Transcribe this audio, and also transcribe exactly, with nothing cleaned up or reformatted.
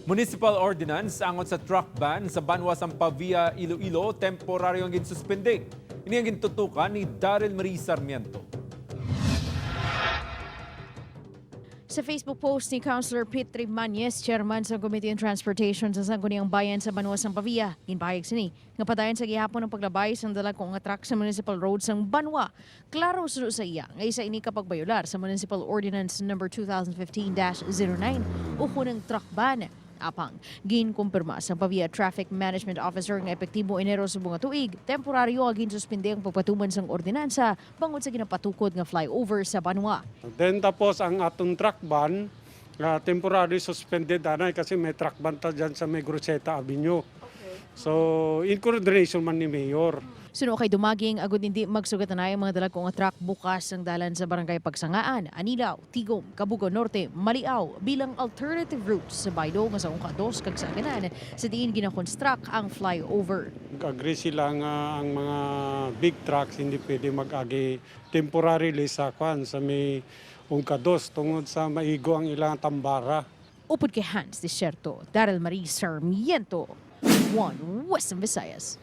Municipal Ordinance angot sa truck ban sa banwa sang Pavia, Iloilo, temporaryo ang ginsuspende. Ini ang gintutukan ni Daryl Marie Sarmiento. Sa Facebook post ni Councilor Pete Trimañez, chairman sa Committee on Transportation sa Sangguniang Bayan sa banwa sang Pavia, ginpahayag sini nga padayon sa gihapon ang paglabay sang dalagko nga truck sa municipal road sang banwa. Klaro suno sa iya nga isa ini ka pagbayolar sa Municipal Ordinance Number two thousand fifteen dash zero nine ukon ang truck ban. Apang ginkumpirma sang Pavia Traffic Management Officer nga epektibo Enero subong nga tuig, temporaryo nga ginsuspindi ang pagpatuman sang ordinansa bangod sa ginapatukod nga flyover sa banwa. Then tapos ang aton truck ban, ah, temporary suspended anay kasi may truck ban ta dyan sa may Groseta Avenue. So, in coordination man ni Mayor. Suno kay dumaging agud hindi magsugatanay ang mga dalagko nga truck bukas ang dalan sa Barangay Pagsangaan, Anilao, Tigom, Cabugao Norte, Maliao bilang alternative routes sa Baidog nga sa Ungka Dos kag sa Aganan sa diin ginakonstruct ang flyover. Nag-agree sila nga ang mga big trucks hindi pwede mag-agi temporarily sa kwan sa may Ungka Dos tungod sa maigo ang ilang tambara. Upod kay Hans Desierto, Daryl Marie Sarmiento, One Western Visayas.